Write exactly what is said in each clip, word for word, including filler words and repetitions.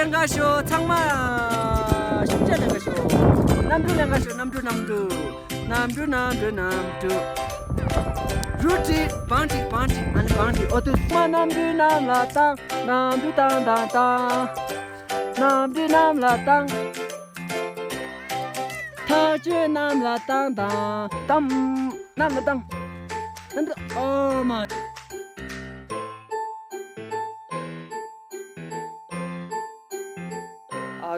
ལེན་ག་ཤོག་ཚང་མ། ཤུགས་ཆེ་ལེན་ག་ཤོག་གནམ་གྲུ་ལེན་ག་ཤོག་གནམ་གྲུ་གནམ་གྲུ། གནམ་གྲུ་གནམ་གྲུ་གནམ་གྲུ། རུ་ཏི་བང་ཏི་བང་ཏི་ཨ་ནི་བང་ཏི་ཨོ་ཏུ་མ། གནམ་གྲུ་གནམ་ལ་བཏང་། གནམ་གྲུ་བཏང་བཏང་བཏང་། གནམ་གྲུ་གནམ་ལ་བཏང་། ཐག་ཆོད་གནམ་ལ་བཏང་དང་། གཏམ། གནམ་ལ་བཏང་། གནམ་གྲུ་ཨོ་མ། ཨ།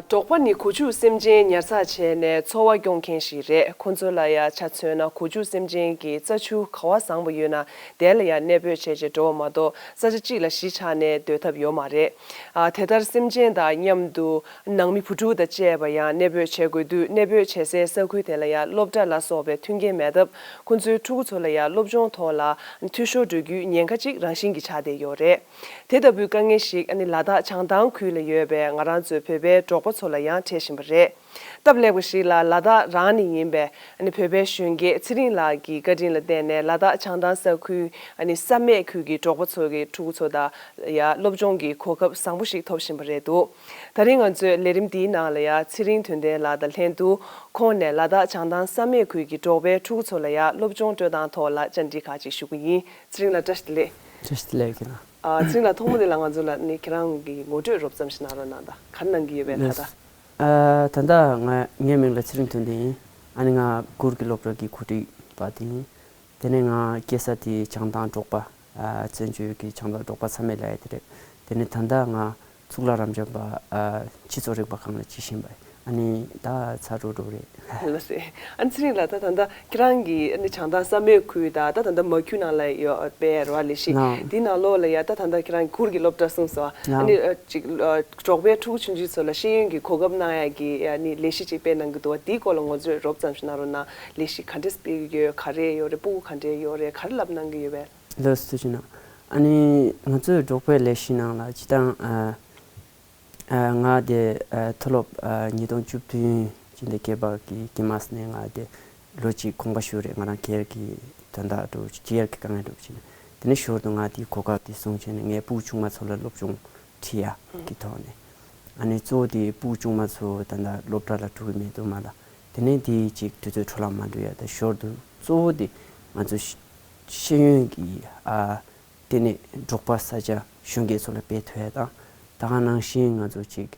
འབྲོག་པ་ནི་སྒོ་ཕྱུགས་སེམས་ཅན་ཉར་ཚགས་བྱས་ནས་འཚོ་བ་སྐྱོང་མཁན་ཞིག་རེད། ཁོ་ཚོ་ལ་ཡ་ཆ་མཚོན་ན་སྒོ་ཕྱུགས་སེམས་ཅན་གྱི་རྩྭ་ཆུ་ག་བ་བཟང་པོ་ཡོད་ན་དེ་ལ་ཡ་གནས་སྤོས་བྱས་བྱས་འགྲོ་བ་མ་གཏོགས་ས་ཆ་གཅིག་ལ་གཞིས་ཆགས་ནས་སྡོད་ཐབས་ཡོད་མ་རེད། ཨ། དེ་ལྟར་སེམས་ཅན་དང་མཉམ་དུ་ནང་མི་བུ་ཕྲུག་དང་བཅས་པ་ཡང་གནས་སྤོས་བྱེད་དགོས་དུས། གནས་སྤོས་བྱེད་སའི་ས་ཁུལ་དེ་ལ་ཡ་སློབ་གྲྭ་ལ་སོགས་པའི་མཐུན་རྐྱེན་མེད་སྟབས། ཁོ་ཚོའི་ཕྲུ་གུ་ཚོ་ལ་ཡ་སློབ་སྦྱོང་ཐོག་ལ་འཐུས་ཤོར་འགྲོ་རྒྱུའི་ཉེན་ཁ་ཅིག་རང་བཞིན་གྱིས་ཆགས་བསྡད་ཡོད་རེད། དེ་ལྟ་བུའི་དཀའ་ངལ་ཞིག་ཨ་ནི་ལ་དྭགས་བྱང་ཐང་ཁུལ་ལ་ཡོད་པའི་ང་རང་ཚོའི་བོད་པའི་འབྲོག་པ་ཚོ་ལ་ཡང་འཕྲད་བཞིན་པ་རེད། སྟབས་ལེགས་པ་ཞིག་ལ་ལ་དྭགས་རང་ནས་ཡིན་པའི་ཨ་ནི་བོད་པའི་གཞོན་སྐྱེས་ཚེ་རིང་ལགས་ཀྱི་བཀའ་དྲིན་ལ་བརྟེན་ནས་ལ་དྭགས་བྱང་ཐང་ས་ཁུལ་ཨ་ནི་བསམ་ཡས་ཁུལ་གྱི་འབྲོག་པ་ཚོ་གི་ཕྲུ་གུ་ཚོ་དང་ཡ་སློབ་སྦྱོང་གི་གོ་སྐབས་བཟང་པོ་ཞིག་ཐོབ་བཞིན་པ་རེད་འདུག་ད་རིང་ང་ཚོའི་ལས་རིམ་འདིའི་ནང་ལ་ཡ་ཚེ་རིང་དོན་ལྡན་ལགས་དང་ལྷན་དུ་ཁོང་ནས་ལ་དྭགས་བྱང་ཐང་བསམ་ཡས་ཁུལ་གྱི་འབྲོག་པའི་ཕྲུ་གུ་ཚོ་ལ་ཡ་སློབ་སྦྱོང་སྤྲོད་སྟངས་ཐོག་ལ་བཅར་འདྲི་ཁག་ཅིག་ཞུ་གི་ཡིན། ཚེ་རིང་ལགས་བཀྲ་ཤིས་བདེ་ལེགས། བཀྲ་ཤིས་བདེ་ལེགས་ཡིན། ཨ། ཚེ་རིང་ལགས་ཐོག་མ་དེ་ལ་ང་ཚོ་ལ་ནི་ཁྱེད་རང་གི་ངོ་སྤྲོད་རོབ་ཙམ་ཞིག་གནང་རོགས་གནང་དང་། ག་རེ་གནང་གི་ཡོད་པས་ད་ལགས། ལྟ། ཨ། ད་ལྟ་ང་ངའི་མིང་ལ་ཚེ་རིང་དོན་ལྡན་ཡིན། ཨ་ནི་ང་གུར་གྱི་སློབ་གྲྭ་གི་གོ་སྒྲིག་པ་དེ་ཡིན། དེ་ནས་ང་སྐྱེས་ས་དེ་བྱང་ཐང་འབྲོག་པ། ཨ། བཙན་བྱོལ་གྱི་བྱང་ཐང་འབྲོག་པ་མཚམས་མེད་ལབ་ཡ་དེ་རེད། དེ་ནས་ད་ལྟ་ང་གཙུག་ལག་རབ་འབྱམས་པ། ཨ། སྤྱི་ཚོགས་རིག་པ་ཁང་ལ་བྱེད་བཞིན་པ་ཡིན། ཨ་ནི་ད་ཚར་འགྲོ་འགྲོ་རེད། ལགས་སེ། ཨ་ནི་ཚེ་རིང་ལགས་ད་ད་ལྟ་ཁྱེད་རང་གི་ཨ་ནི་བྱང་ཐང་བསམ་ཡས་ཁུལ་དང་ད་ད་ལྟ་མ་ཁུལ་ནང་ལ་ཡོད་པའི་རེད་བ་ལས་གཞི། ལགས། འདི་ནང་ལོགས་ལ་ཡ་ད་ད་ལྟ་ཁྱེད་རང་གུར་གྱི་སློབ་གྲྭ་གསུངས་སོང་། ཨ་ནི་ལགས། ཨ་ཅིག་ཨ་འབྲོག་པའི་ཕྲུ་གུ་ཆུང་ཆུང་ཚོ་ལ་ཤེས་ཡོན་གྱི་གོ་སྐབས་གནང་ཡ་གི་ཨ་ནི་ལས་གཞི་ཅིག་སྤེལ་གནང་གི་འདུག་བ། འདིའི་སྐོར་ལ་ངོ་སྤྲོད་རོབ་ཙམ་ཞིག་གནང་རོགས་གནང་། ལས་གཞི་ག་འདྲས་སྤེལ་གྱི་ཡོད། ག་རེ་ཡོད་རེད། ཕྲུ་གུ་ག་འདྲས་ཡོད་རེད། ག་རེ་བསླབ་གནང་གི་ཡོད་པས། ལགས་སོ། ཐུགས་རྗེ་གནང་། ཨ་ནི་ང་ཚོའི་འབྲོག་པའི་ལས་གཞི་ནང་ལ་སྤྱིར་བཏང་ཨ། ཨ། ང་དེ་ཨ་མཐོ་སློབ་ཨ་ཉིས་སྟོང་བཅུ་བདུན་སྤྱི་ཟླ་བརྒྱད་པ་གི་དགེ་མ་ནས་ང་དེ་ལོ་གཅིག་གོམ་པ་ཞུས་རེད། ང་རང་སྒེར་གྱི་དོན་དག་འདྲ་བོ་ཅིག་སྒེར་གྱི་དཀའ་ངལ་འདྲ་བོ་ཅིག་ནས། དེ་ནས་ཞོར་དུ་ང་དེའི་གོ་སྐབས་དེ་བཟུང་བྱས་ནས་ངའི་སྤུ་གུ་ཆུང་མ་ཚོ་ལ་སློབ་སྦྱོང་ཁྲིད་ཡ་གི་ཐོག་ནས། ཨ་ནི་གཙོ་བོ་དེ་སྤུ་གུ་ཆུང་མ་ཚོ་ད་ལྟ་སློབ་གྲྭ་ལ་འགྲོ་གི་མེད་འདུག་མ་ལ། དེ་ནས་དེ་ཅིག་དུས་ཚོད་འཕྲོ་བརླག་མ་འགྲོ་ཡ་དང་། ཞོར་དུ་གཙོ་བོ་དེ་ང་ཚོ་ཤེས་ཤེས་ཡོན་གྱི་ཨ་དེ་ནས་འབྲོག་པ་ས་ཆ་གཞོན་སྐྱེས་ཚོ་ལ་སྤེལ་ཐུབ་ཡ་དང་། ད་ག་ནང་བཞིན་ང་ཚོ་ཅིག་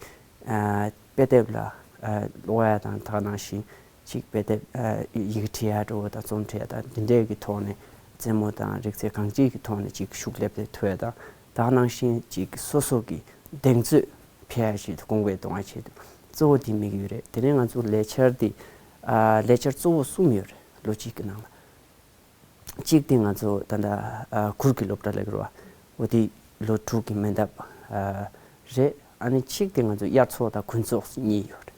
ཨ་དཔེ་དེབ་ལ་ཨ་ཀློག་ཡ་དང་། ད་ག་ནང་བཞིན་ཅིག་དཔེ་དེབ་ཨ་ཡི་གེ་འབྲི་ཡ་འདྲ་བོ་དང་། རྩོམ་འབྲི་ཡ་དང་། འདི་འདྲས་ཀྱི་ཐོག་ནས་རྩེད་མོ་དང་རིག་རྩལ་གང་ཅིའི་གི་ཐོག་ནས་ཅིག་ཤུགས་སླེབས་ཏེ་ཐུབ་ཡ་དང་། ད་ག་ནང་བཞིན་ཅིག་སོ་སོ་གི་གདེང་ཚོད་འཕེལ་ཡ་ཞིག་གོང་འཕེལ་གཏོང་བ་ཆེད་དུ་གཙོ་བོ་དེ་དམིགས་ཡོད་རེད། དེ་ནས་ང་ཚོ་ལས་འཆར་དེ་ཨ་ལས་འཆར་གཙོ་བོ་གསུམ་ཡོད་རེད། ལོ་གཅིག་གི་ནང་ལ། གཅིག་དེ་ང་ཚོ་ད་ལྟ་ཨ་གུར་གྱི་སློབ་གྲྭ་ལབ་ཀྱི་རེད་བ། འོ་དེ་ལོ་དྲུག་གི་མེ་འདབས་ཨ་རེད། ཨ་ནི་གཅིག་དེ་ང་ཚོ་དབྱར་ཚོགས་དང་དགུན་ཚོགས་གཉིས་ཡོད་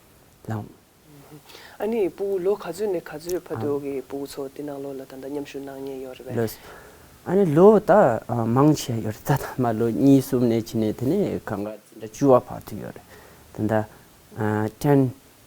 རེད། ལགས། ཨ་ནི་སྤུ་གུ་ལོ་ག་ཚོད་ནས་ག་ཚོད་བར་དུ་གི་སྤུ་གུ་ཚོ་དེ་ནང་ལོགས་ལ་ད་ལྟ་མཉམ་ཞུགས་གནང་མཁན་ཡོད་རེད་པས། ལགས། ཨ་ནི་ལོ་ད་ཨ་མང་ཆེ་ཡོད་རེད། ད་ད་མ་ལོ་གཉིས་གསུམ་ནས་བྱས་ནས་དེ་ནས་གང་ག་འཛིན་གྲྭ་བཅུ་པ་བར་དུ་ཡོད་རེད། ད་ལྟ་ཨ་ཏན།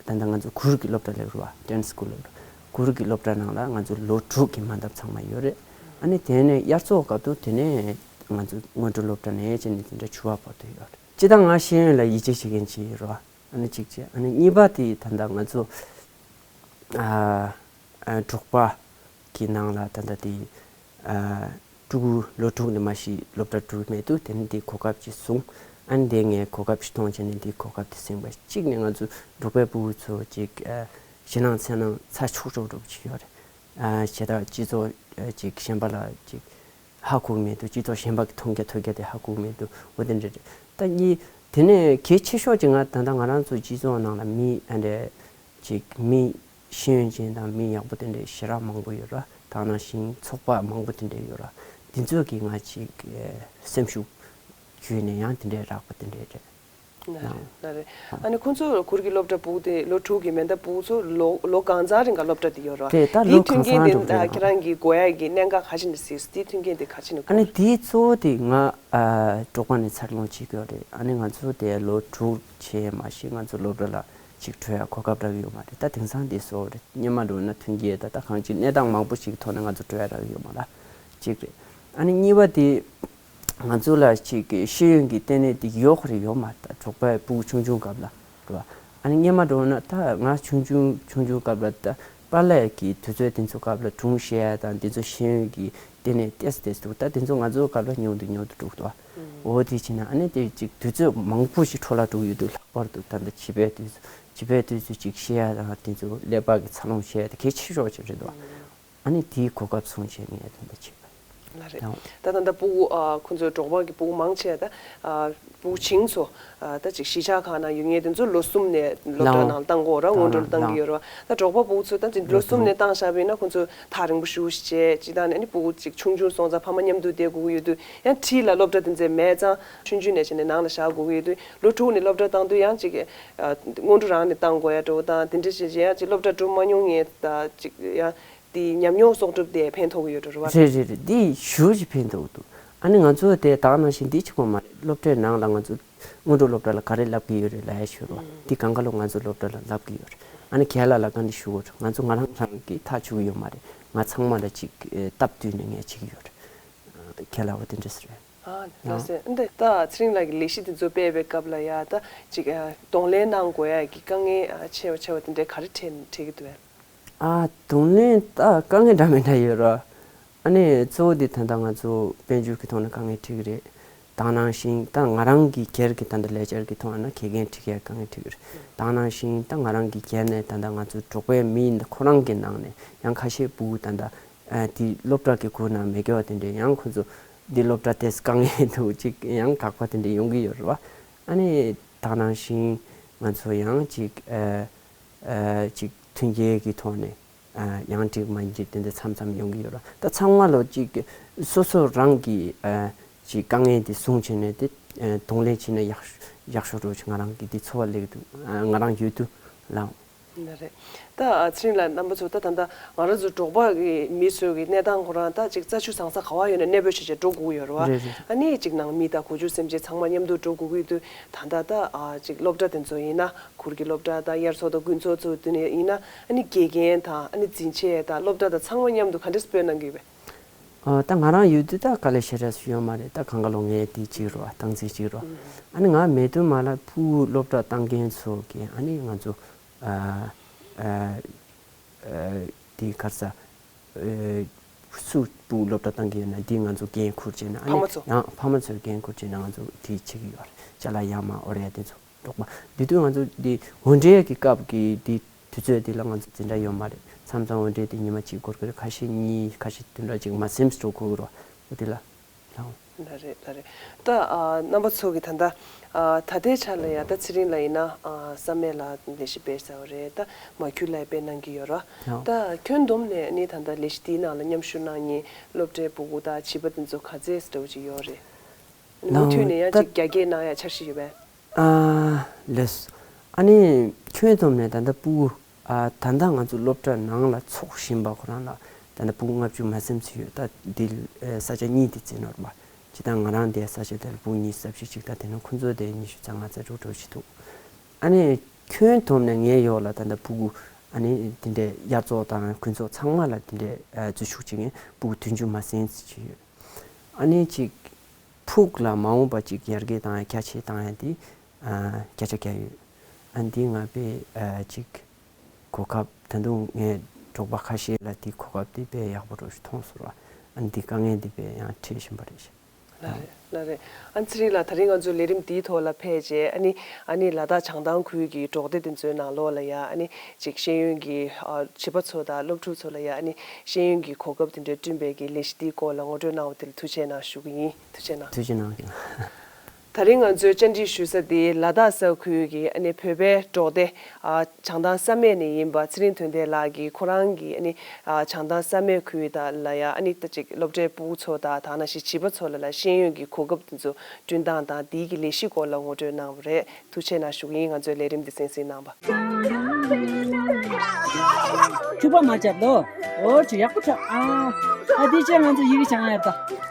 ད་ལྟ་ང་ཚོ་གུར་གྱི་སློབ་གྲྭ་ལབ་རེད་བ། ཏན་སི་ཀུལ་ལབ་རེད། གུར་གྱི་སློབ་གྲྭ་ནང་ལ་ང་ཚོ་ལོ་དྲུག་གི་མ་འདབས་ཚང་མ་ཡོད་རེད། ཨ་ནི་དེ་ནས་དབྱར་ཚོགས་སྐབས་དུ་དེ་ནས་ང་ཚོ་སྔོན་འགྲོ་སློབ་གྲྭ་ནས་བྱས་ནས་འཛིན་གྲྭ་བཅུ་པ་བར་དུ་ཡོད་རེད། སྤྱིར་བཏང་ང་ཤེས་ཡོན་ལ་ཡིད་ཆེས་བྱེད་མཁན་ཅིག་ཡིན་རེད་བ། ཨ་ནི་གཅིག་བྱས། ཨ་ནི་གཉིས་པ་དེ་ད་ལྟ་ང་ཚོ་ཨ་ཨ་འབྲོག་པ་གི་ནང་ལ་ད་ལྟ་དེ་ཨ་ཕྲུ་གུ་ལོ་དྲུག་ནས་མ་གཞི་སློབ་གྲྭ་འགྲོ་གི་མེད་དུས། དེ་ནས་དེ་གོ་སྐབས་ཅིག་བཟུང་། ཨ་ནི་དེ་ངས་གོ་སྐབས་ཤིག་མཐོང་བྱས་ནས་དེ་གོ་སྐབས་དེ་ཟིན་པ། གཅིག་ནས་ང་ཚོ་འབྲོག་པའི་ཕྲུ་གུ་ཚོ་ཅིག་ཨ་ཞེད་སྣང་འཚེར་སྣང་ཚ་ཆོག་ཆོག་འདྲ་པོ་ཅིག་ཡོད་རེད། ཨ་བྱས་ཙང་སྤྱི་ཚོགས་ཨ་ཅིག་གཞན་པ་ལ་ཅིག་ཧ་གོ་གི་མེད་དུས། སྤྱི་ཚོགས་གཞན་པ་གི་མཐོང་རྒྱ་ཐོས་རྒྱ་དེ་ཧ་གོ་གི་མེད་དུས། འོ་དེ་འདྲ་རེད། ད་གཉིས། དེ་ནས་གལ་ཆེ་ཤོས་ཅིག་ང་ད་ལྟ་ང་རང་ཚོ་སྤྱི་ཚོགས་ནང་ལ་མི་ཨ་འདྲ་ཅིག་མི་ཤེས་ཡོན་ཅན་དང་མི་ཡག་པོ་དེ་འདྲའི་ཞེ་དྲག་མང་པོ་ཡོད་ར། ད་ག་ནང་བཞིན་ཚོགས་པ་མང་པོ་དེ་འདྲ་ཡོད་ར། འདི་ཚོས་ཀྱིས་ང་ཅིག་ཨེ་སེམས་ཤུགས་བརྒྱུད་ནས་ཡང་དེ་འདྲའི་རག་པ་དེ་འདྲ་རེད། ན་རེད། ན་རེད། ཨ་ནི་ཁོང་ཚོ་གུར་གྱི་སློབ་གྲྭ་ཕྲུ་གུ་དེ་ལོ་དྲུག་གི་མེ་མདའ་ཕྲུ་གུ་ཚོ་ལོ་ལོ་གང་ཚང་རིང་ག་སློབ་གྲྭ་དེ་ཡོད་ར། དེ་ད་དེའི་ལོ་མཐུན་གང་རྐྱེན་ཚང་དེ་འགྲོ་ད་གི་རེད། ཁྱེད་རང་གིས་དགོས་ཡ་གི་གནད་འགག་ག་ཅི་འདྲ་སྲིད། དེའི་མཐུན་རྐྱེན་དེ་ག་ཅི་ནས་ཨ་ནི་དགོས་རེད། དེའི་གཙོ་བོ་དེ་ང་ཨ་འབྲོག་པ་ནས་འཚར་ལོངས་བྱེད་ཀྱི་ཡོད་རེད། ཨ་ནི་ང་ཚོ་དེ་ལོ་དྲུག་བྱས་མ་གཞི་ང་ཚོ་སློབ་གྲྭ་ལ་ཅིག་འགྲོ་ཡ་གོ་སྐབས་རག་གི་ཡོད་མ་རེད། ད་དེང་སང་དེ་བཟོ་རེད། སྔོན་མ་འགྲོ་ན་མཐུན་རྐྱེན་ད་ད་གང་ཅི་གནས་སྟངས་མང་པོ་ཞིག་ཐོག་ནས་ང་ཚོ་འགྲོ་ཡ་རག་གི་ཡོད་མ་རེད། གཅིག་རེད། ཨ་ནི་གཉིས་པ་དེ་ ང་ཚོ་ལ་ཅིག་གི་ཤེས་ཡོན་གྱི་ལྟེ་གནས་དེ་ཡོད་ཁོ་རེ་ཡོད་མ་རེད། ད་འབྲོག་པའི་ཕྲུ་གུ་ཆུང་ཆུང་སྐབས་ལ་རེད་བ། ཨ་ནི་སྔོན་མ་འགྲོ་ན་ད་ང་ཆུང་ཆུང་ཆུང་ཆུང་སྐབས་ལ་ད་པཱ་ལགས་ཀྱི་དུས་ཚོད་དེ་ཚོ་སྐབས་ལ་སྒྲུང་བཤད་ཡ་དང་དེ་ཚོ་ཤེས་ཡོན་གྱི་ལྟེ་གནས་ཏེས་ཏེས་འདུག་ད་དེ་ཚོ་ང་ཚོ་སྐབས་ལ་ཉུང་དུ་ཉུང་དུ་འགྲོ་གི་འདུག་འོ་དེ་བྱས་ན་ཨ་ནི་དེ་ཅིག་དུས་ཚོད་མང་པོ་ཞིག་འཕྲོ་བརླག་འགྲོ་གི་ཡོད་འདུག་ལྷག་པར་དུ་ད་ལྟ་བྱིས་པའི་དུས་ཚོད་བྱིས་པའི་དུས་ཚོད་ཅིག་ཤེས་ཡ་དང་དེ་ཚོ་ཀླད་པ་གི་འཚར་ལོངས་བྱེད་ཡ་དེ་གལ་ཆེ་ཤོས་ཅིག་རེད་འདུག་ཨ་ནི་དེའི་གོ་སྐབས་བཟུང་བྱས་ངས་དེ་འདྲ་བྱས་པ་ལ་རེད། རེད། ད་ད་ལྟ་ཕྲུ་གུ་ཨ་ཁོང་ཚོའི་འབྲོག་པ་གི་ཕྲུ་གུ་མང་ཆེ་ད་ཨ་ཕྲུ་གུ་བྱིངས་ཚོ་ཨ་ད་ཅིག་གཞིས་ཆགས་ཁག་ནང་ཡོད་མཁན་དེ་ཚོ་ལོ་གསུམ་ནས་སློབ་གྲྭ་ལའོ། ནང་བཏང་གི་ཡོད་རེད། སྔོན་འགྲོ་ལ་བཏང་གི་ཡོད་རེད། ད་འབྲོག་པ་ཕྲུ་གུ་ཚོ་ད་ཅིག་ལོ་གསུམ་ནས་བཏང་བཞག་པ་ཡིན་ན་ཁོང་ཚོ་ཐག་རིང་པོ་ཞེ་པོ་ཞིག་བྱས། སྤྱིར་བཏང་ནས་ཨ་ནི་ཕྲུ་གུ་ཅིག་ཆུང་ཆུང་སོང་ཙང་ཕ་མ་མཉམ་དུ་བསྡད་དགོས་ཀྱི་ཡོད་དུས་ཡང་འཁྲིས་ལ་སློབ་གྲྭ་དེ་ཚོ་མེད་ཙང་ཆུང་ཆུང་ནས་བྱས་ནས་ནང་ལ་བཞག་དགོས་ཀྱི་ཡོད་དུས་ལོ་དྲུག་ནས་སློབ་གྲྭ་བཏང་དུས་ཡང་ཅིག་ཨ་སྔོན་འགྲོ་རང་ནས་བཏང་དགོས་ཡ་འདྲ་བོ་དང་དེ་འདྲ་བྱས་བྱས་ཡང་ཅིག་སློབ་གྲྭ་འགྲོ་མ་མྱོང་མཁན་ད་ཅིག་ཡང་། དེའི་ཉམས་མྱོང་གསོག་སྒྲུབ་དེ་ཕན་ཐོགས་ཀྱི་ཡོད་འགྲོ་རེད་བ། རེད་རེད་རེད། འདི་ཞེ་པོ་ཅིག་ཕན་ཐོགས་འདུག་ཨ་ནི་ང་ཚོ་དེ་ད་ག་ནང་བཞིན་འདི་གཅིག་པོ་མ་རེད། སློབ་གྲྭའི་ནང་ལ་ང་ཚོ་སྔོན་འགྲོ་སློབ་གྲྭ་ལ་ག་རེ་བསླབ་ཀྱི་ཡོད་རེད་ལབ་ཡ་ཞུ་རོགས། འདི་སྒང་ག་ལོ་ང་ཚོ་སློབ་གྲྭ་ལ་བསླབ་ཀྱི་ཡོད་རེད། ཨ་ནི་ཁྱེད་ལ་ལ་ག་འདི་ཞུ་དགོས་རེད། ང་ཚོ་ང་རང་རང་གིས་ཐག་ཆོད་ཀྱི་ཡོད་མ་རེད། ང་ཚང་མ་ལ་ཅིག་སྟབས་བསྟུན་ནས་ངས་བྱེད་ཀྱི་ཡོད་རེད། ཁྱེད་ལ་འོ་དེ་འདྲ་ཟེར་རེད། ཨ་ལགས་སེ། འདི་ད་ཚེ་རིང་ལགས་ཀྱི་ལས་གཞི་དེ་ཚོ་སྤེལ་བའི་སྐབས་ལ་ཡ་ད་ཅིག་གདོང་ལེན་གནང་དགོས་ཡ་གི་དཀའ་ངལ་ཆེ་བ་ཆེ་བ་དེ་འདྲའི་ག་རེ་འཕྲད་འཕྲད་ཀྱི་འདུག་བས། ཨ་གདོང་ལེན་ད་དཀའ་ངལ་འདྲ་མི་འདྲ་ཡོད་ར། ཨ་ནི་གཙོ་བོ་དེ་ད་ལྟ་ང་ཚོ་དཔལ་འབྱོར་གྱི་ཐོག་ནས་དཀའ་ངལ་འཕྲད་ཀྱི་རེད། ད་ནང་བཞིན་ད་ང་རང་གི་སྒེར་གྱི་ད་ལྟ་ལས་འཆར་གྱི་ཐོག་ན་དགེ་རྒན་ཁྲིད་ཡ་དཀའ་ངལ་འཕྲད་ཀྱི་རེད། ད་ནང་བཞིན་ད་ང་རང་གི་སྒེར་ནས་ད་ལྟ་ང་ཚོ་འབྲོག་པའི་མི་ཡིན་ད་ཁོ་རང་གི་ནང་ནས་ཡང་ཁ་ཤས་ཕྲུ་གུ་ད་ལྟ་ཨ་དེ་སློབ་གྲྭ་གི་སྒོ་ནས་མེད་ཀྱི་བ་དེ་འདྲས་ཡང་ཁོ་ཚོ་འདི་སློབ་གྲྭ་དེ་དཀའ་ངལ་འདུག་ཅིག་ཡང་དགག་པ་དེ་འདྲས་ཡོང་གི་ཡོད་རེད་བ། ཨ་ནི་ད་ནང་བཞིན་ང་ཚོ་ཡང་ཅིག་ཨ་ཨ་ཅིག་མཐུན་རྐྱེན་གྱི་ཐོག་ནས་ཨ་ཡང་ཅིག་མ་ཡིན་ཅིག་དེ་འདྲས་མཚམས་མཚམས་ཡོང་གི་ཡོད་རེད། ད་ཚང་མ་ལོ་ཅིག་སོ་སོ་རང་གི་ཨ་ཅིག་དཀའ་ངལ་དེ་བཟུང་བྱས་ནས་དེ་ཨ་གདོང་ལེན་བྱས་ན་ཡག་ཡག་ཤོས་འགྲོ་ཅིག་ང་རང་གི་དེ་ཚོར་བ་སླེབས་འདུག་ཨ་ང་རང་ཡོད་དུས་ལ། ལགས་རེད། ད་ཨ་ཚེ་རིང་ལགས་རྣམ་པ་ཚོ་ད་ད་ལྟ་ང་རང་ཚོ་འབྲོག་པ་གི་མི་ཚོའི་གི་གནས་སྟངས་ཁོ་རང་ད་ཅིག་རྩྭ་ཆུ་བཟང་ས་ག་བ་ཡོད་ན་གནས་སྤོས་བྱས་བྱས་འགྲོ་དགོས་ཀྱི་ཡོད་རེད་བ། རེད་རེད། ཨ་ནི་ཅིག་ནང་མི་དང་གོ་ཆུ་སེམས་ཅན་ཚང་མ་མཉམ་དུ་འགྲོ་དགོས་ཀྱི་འདུག་ད་ལྟ་ད་ཨ་ཅིག་སློབ་གྲྭ་དེ་ཚོ་ཡིན་ན་གུར་གྱི་སློབ་གྲྭ་དང་དབྱར་གསོ་དང་དགུན་གསོ་ཚོ་དེ་ནས་ཡིན་ན་ཨ་ནི་དགེ་རྒན་དང་ཨ་ནི་འཛིན་ཆས་དང་སློབ་གྲྭ་དང་ཚང་མ་མཉམ་དུ་ག་འདྲས་སྤོས་གནང་གི་ཡོད་པས། ཨ་ད་ང་རང་ཡོད་དུས་ད་དཀའ་ལས་ཞེ་དྲག་ཞིག་ཡོད་མ་རེད། ད་གང་ག་ལོ་ངས་དེ་གཅིག་རོ་སྟངས་འཛིན་གཅིག་རོ། ཨ་ནི་ང་མེད་དུས་མ་ལ་ཕྲུ་གུ་སློབ་གྲྭ་བཏང་མཁན་ཚོ་གི་ཨ་ནི་ང་ཚོ་ཨ་ཨ་ཨ་དེ་གར་ས་ཨ་སུ་ཕྲུ་གུ་སློབ་གྲྭ་བཏང་གི་ཡོད་ན་དེ་ང་ཚོ་འགན་འཁུར་བྱས་ན་ཨ་ཕ་ནི་མ་ཚོ། ཡང་ཕ་མ་ཚོས་འགན་འཁུར་བྱས་ན་ང་ཚོ་དེ་བྱེད་ཀྱི་ཡོད་རེད། ཅ་ལག་ཡར་མར་དབོར་ཡ་དེ་ཚོ། འབྲོག་པ་འདི་དུས་ང་ཚོ་འདི་འོར་འདྲེན་གྱི་སྐབས་ཀྱི་འདི་དུས་ཚོད་འདི་ལ་ང་ཚོ་འཛིན་གྲྭ་ཡོད་མ་རེད། མཚམས་མཚམས་འོར་འདྲེན་འདི་ཉི་མ་གཅིག་འགོར་གི་རེད། ཁ་ཤས་གཉིས་ཁ་ཤས་བདུན་ཕྲག་གཅིག་མ་ཟིན་འགྲོ་དགོས་ཀྱི་རེད། འོ་དེ་ལ་ལའོ། ལགས་རེད་ལགས་རེད། ད་ཨ་རྣམ་པ་ཚོ་གི་ད་ལྟ་ཨ་ད་ལྟའི་ཆ་ལ་ཡ་ད་ཚེ་རིང་ལགས་ཡིན་ན་ཨ་བསམ་ཡས་ལ་ལས་གཞི་སྤེལ་ཚར་བ་རེད། ད་མ་ཁྱུ་ལ་ཡ་སྤེལ་གནང་གི་ཡོད་རེད། ལའོ། ད་ཁྱོན་བསྡོམས་ནས་ནི་ད་ལྟ་ལས་གཞི་དེའི་ནང་ལ་མཉམ་ཞུགས་གནང་མཁན་སློབ་གྲྭའི་ཕྲུ་གུ་དང་བྱིས་པ་དེ་ཚོ་ག་ཚད་འདྲ་བོ་ཅིག་ཡོད་རེད། མུ་མཐུད་ནས་ཡང་ཅིག་རྒྱ་སྐྱེད་གནང་ཡ་འཆར་གཞི་ཡོད་པས། ཨ་ལེས། ཨ་ནི་ཁྱོན་བསྡོམས་ནས་ད་ལྟ་ཕྲུ་གུ་ཨ་ད་ལྟ་ང་ཚོ་སློབ་གྲྭ་ནང་ལ་ཚོགས་བཞིན་པ་ཁོ་རང་ལ་ད་ལྟ་ཕྲུ་གུ་ལྔ་བཅུ་མ་ཟིན་ཙམ་ཡོད། ད་འདི་ས་ཆ་གཉིས་དེ་བརྩིས་ནོར་བ་ཇི་ལྟར་ང་རང་དེ་ས་ཆ་དེར་ཕྲུ་གུ་ཉི་ཤུ་རྩ་བཞི་ཅིག་ད་དེ་ནང་ཁོ་ཚོ་དེ་ཉི་ཤུ་རྩ་ལྔ་རྩ་དྲུག་འགྲོ་བཞིན་འདུག་ཨ་ནི་ཁྱོན་བསྡོམས་ནས་ངའི་ཡོག་ལ་ད་ལྟ་ཕྲུ་གུ་ཨ་ནི་དེ་འདྲའི་དབྱར་གཙོག་དང་དགུན་གཙོག་ཚང་མ་ལ་དེ་འདྲའི་འཛུལ་ཞུགས་བྱེད་མཁན་ཕྲུ་གུ་བདུན་ཅུ་མ་ཟིན་ཙམ་ཅིག་ཡོད། ཨ་ནི་ཅིག་ཕྲུ་གུ་ལ་མ་འོངས་པ་ཅིག་ཡར་རྒྱས་བཏང་ཡ་རྒྱ་ཆེ་བཏང་ཡ་དེ་ཨ་བརྒྱ་ཆ་བརྒྱ་ཡོད། ཨ་འདི་ང་དཔེ་ཨ་ཅིག་གོ་སྐབས་ད་དུང་ངས་འབྲོག་པ་ཁ་ཤས་ལ་དེ་གོ་སྐབས་དེ་དཔེ་ཡག་པོ་རུ་མཐོང་སོང་ར། ཨ་འདི་དཀའ་ངལ་འདི་དཔེ་ཡང་འཕྲད་བཞིན་པ་རེད། ལགས་རེད་ལགས་རེད། ཨ་ཚེ་རིང་ལགས་ད་རིང་ང་ཚོའི་ལས་རིམ་འདིའི་ཐོག་ལ་ཕེབས་རྗེས་ཨ་ནི་ཨ་ནི་ལ་དྭགས་བྱང་ཐང་ཁུལ་གྱི་འབྲོག་སྡེ་དེ་ཚོའི་ནང་ལོགས་ལ་ཡ་ཨ་ནི་ཅིག་ཤེས་ཡོན་གྱི་ཨ་བྱིས་པ་ཚོ་དང་སློབ་ཕྲུག་ཚོ་ལ་ཡ་ཨ་ནི་ཤེས་ཡོན་གྱི་གོ་སྐབས་དེ་འདྲ་བསྐྲུན་པའི་གི་ལས་གཞི་འདིའི་སྐོར་ལ་ངོ་སྤྲོད་གནང་བ་དེ་ལ་ཐུགས་རྗེ་གནང་ཞུ་གི་ཡིན། ཐུགས་རྗེ་གནང་། ཐུགས་རྗེ་གནང་། ད་རིང་ང་ཚོའི་བཅར་འདྲི་ཞུ་ས་དེ་ལ་དྭགས་ས་ཁུལ་གྱི་ཨ་ནི་བོད་པའི་འབྲོག་སྡེ་ཨ་བྱང་ཐང་བསམ་ཡས་ནས་ཡིན་པ་ཚེ་རིང་དོན་ལྡན་ལགས་ཀྱིས་ཁོ་རང་གི་ཨ་ནི་ཨ་བྱང་ཐང་བསམ་ཡས་ཁུལ་དང་ལ་ཡ་ཨ་ནི་ད་ཅིག་སློབ་གྲྭའི་ཕྲུ་གུ་ཚོ་དང་དེ་ནང་བཞིན་བྱིས་པ་ཚོ་ལ་ལ་ཤེས་ཡོན་གྱི་གོ་སྐབས་དེ་ཚོ་བསྐྲུན་སྟངས་དང་དེའི་གི་ལས་གཞི་སྐོར་ལ་ངོ་སྤྲོད་གནང་བ་རེད། ཐུགས་རྗེ་གནང་ཞུ་གི་ཡིན། ང་ཚོའི་ལས་རིམ་འདི་གསན་གཟིགས་གནང་བ། ཐུག་པ་མ་བྱབ་ལོ། འོ་ཅི་ཡག་པོ་ཆགས་ཨ། ཨ་དེ་ཅན་ང་ཚོ་ཡི་གེ་བྱང་ཡར་ད།